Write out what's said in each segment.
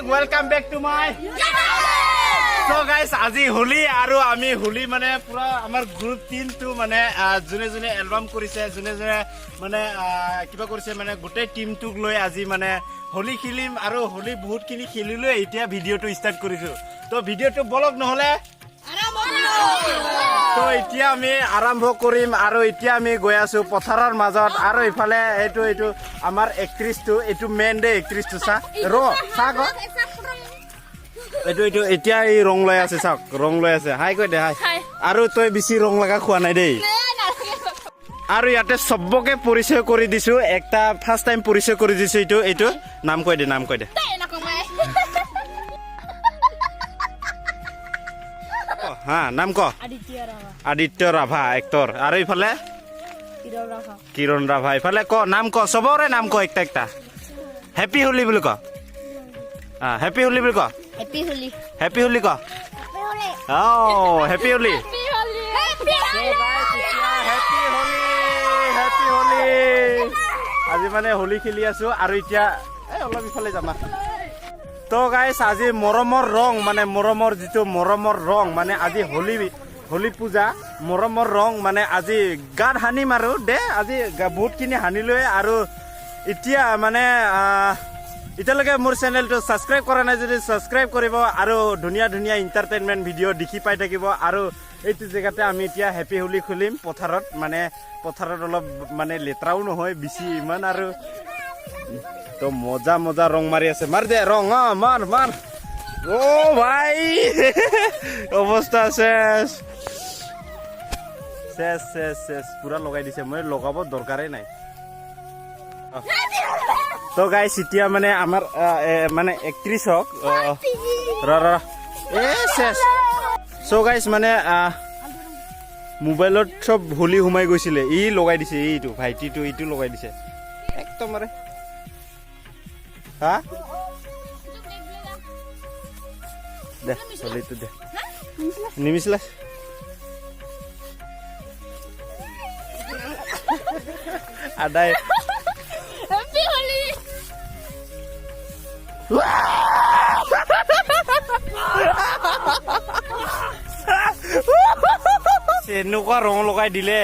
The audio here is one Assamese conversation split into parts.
Welcome back to my. So guys, আজি হোলী আৰু আমি হোলী মানে পুৰা আমাৰ গ্ৰুপ টিমটো মানে যোনে যোনে এলবাম কৰিছে, যোনে যোনে মানে কিবা কৰিছে, মানে গোটেই টিমটোক লৈ আজি মানে হোলী খেলিম। আৰু হোলী বহুতখিনি খেলিলো, এতিয়া ভিডিঅ'টো ষ্টাৰ্ট কৰিছো। তো ভিডিঅ'টো বলক নহ'লে। তো এতিয়া আমি আৰম্ভ কৰিম আৰু এতিয়া আমি গৈ আছো পথাৰৰ মাজত। আৰু ইফালে এইটো আমাৰ এক্ট্ৰিছটো, এইটো মেইন দে এক্ট্ৰিছটো। চা ৰ চা ক এইটো এতিয়া এই ৰং লৈ আছে, চাওক, ৰং লৈ আছে। হাই কৈ দে, হাই। হাই। আৰু তই বেছি ৰং লগা খোৱা নাই দেই। আৰু ইয়াতে চবকে পৰিচয় কৰি দিছো, একটা ফাৰ্ষ্ট টাইম পৰিচয় কৰি দিছো। এইটো নাম কৈ দে, নাম কৈ দে। হা, নাম ক। আদিত্য ৰাভা এক্টৰ। আৰু ইফালে কিৰণ ৰাভা। ইফালে ক, নাম ক, চবৰে নাম ক একটা একটা। হেপী হোলী বুলি ক। হেপী হোলী বুলি ক। হেপী হোলী। হেপী হোলী ক। অ, happy Holi. Happy Holi, happy Holi. আজি মানে হোলী খেলি আছো আৰু এতিয়া এই অলপ ইফালে যাম। তো গাইছ, আজি মৰমৰ ৰং, মানে মৰমৰ যিটো মৰমৰ ৰং, মানে আজি হোলী, হোলী পূজা, মৰমৰ ৰং, মানে আজি গাত সানিম আৰু দে আজি বহুতখিনি সানিলোৱে। আৰু এতিয়া মানে এতিয়ালৈকে মোৰ চেনেলটো ছাবস্ক্ৰাইব কৰা নাই যদি ছাবস্ক্ৰাইব কৰিব আৰু ধুনীয়া ধুনীয়া এণ্টাৰটেইনমেণ্ট ভিডিঅ' দেখি পাই থাকিব। আৰু এইটো জেগাতে আমি এতিয়া হেপী হোলী খুলিম পথাৰত, মানে পথাৰত অলপ মানে লেতেৰাও নহয় বেছি ইমান। আৰু তো মজা মজা ৰং মাৰি আছে। মাৰ দে ৰং, অ, মাৰ মাৰ। অ ভাই, অৱস্থা শেষ শেষ শেষ শেষ, পুৰা লগাই দিছে। মই লগাব দৰকাৰেই নাই। তো গাইছ, এতিয়া মানে আমাৰ মানে একত্ৰিশ হওক, ৰ ৰ, এ শেষ। চ' গাইছ, মানে মোবাইলত চব হোলী সোমাই গৈছিলে, ই লগাই দিছে। এইটো ভাইটিটো, এইটো লগাই দিছে একদম। আৰে হা, দে হোলীটো দে, নিমিছিলা আদায়। হেপী হোলী। এনেকুৱা ৰং লগাই দিলে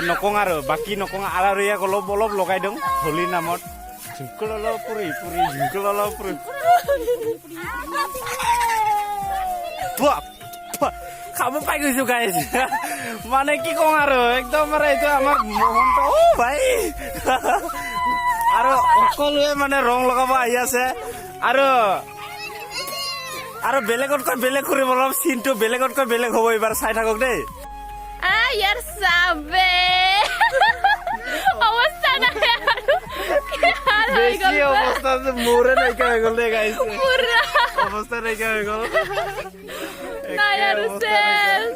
নকওঁ আৰু, বাকী নকওঁ আৰু। ইয়াক অলপ অলপ লগাই দিওঁ হোলীৰ নামত। ঝুমকল অলপ পুৰি পুৰি, ঝুমকল অলপ পুৰি। খাব পাই গৈছো গাইজ, মানে কি কওঁ আৰু, একদম। আৰু এইটো আমাৰ মহন্ত। অ ভাই, আৰু সকলোৱে মানে ৰং লগাব আহি আছে আৰু বেলেগতকৈ বেলেগ কৰিব, অলপ চিনটো বেলেগতকৈ বেলেগ হ'ব এইবাৰ, চাই থাকক দেই। ইয়াৰ চাবে অৱস্থা নাই আৰু কি হাল হৈ বেছি গ'ল। অৱস্থা যে মোৰে নাইকিয়া হৈ গ'ল দেই গাইজ। পুৰা। অৱস্থা নাইকিয়া হৈ গ'ল। নাই আৰু, শেষ।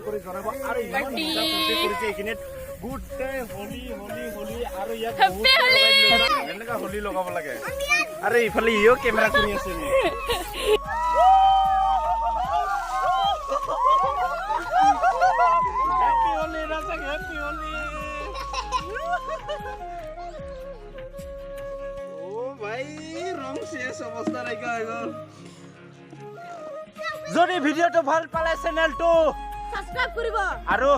কৰি জনাব আৰু ইমান পাৰ্টি। মজা ফূৰ্তি কৰিছে এইখিনিত, গোটেই হোলী হোলী হোলী। আৰু ইয়াত Happy বহুত হোলী! লগাই দিলে। এনেকুৱা হোলী লগাব লাগে। আৰু ইফালে ইও কেমেৰা কৰি আছে। হেপী হোলী নাচক, হেপী হোলী। অ ভাই, ৰং শেষ, অৱস্থা নাইকিয়া হৈ গ'ল। যদি ভিডিঅ'টো ভাল পালে চেনেলটো ছাবস্ক্ৰাইব কৰিব আৰু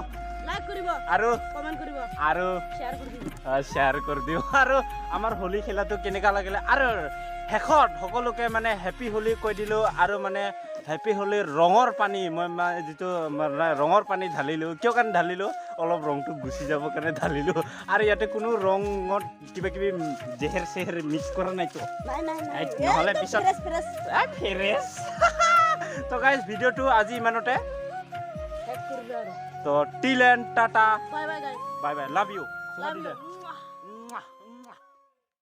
লাইক কৰিব আৰু কমেন্ট কৰিব আৰু শ্বেয়াৰ কৰি দিব। শ্বেয়াৰ কৰি দিওঁ। আৰু আমাৰ হোলী খেলাটো কেনেকুৱা লাগিলে? আৰু শেষত সকলোকে মানে হেপী হোলী কৈ দিলোঁ। আৰু মানে হেপী হোলীৰ ৰঙৰ পানী মই মানে যিটো মানে ৰঙৰ পানী ঢালিলোঁ, কিয় কাৰণে ঢালিলোঁ? অলপ ৰংটো গুচি যাবৰ কাৰণে ঢালিলোঁ। আৰু ইয়াতে কোনো ৰঙত কিবা কিবি জেহেৰ চেহেৰ মিক্স কৰা নাইতো। নাই নাই নাই। এই, নহ'লে পিছত ফ্ৰেছ ফ্ৰেছ। ফ্ৰেছ। তো গাইজ, ভিডিঅ'টো আজি ইমানতে শেষ কৰিলো আৰু। তো till and tata. Bye bye guys. Bye bye, love you. Love you.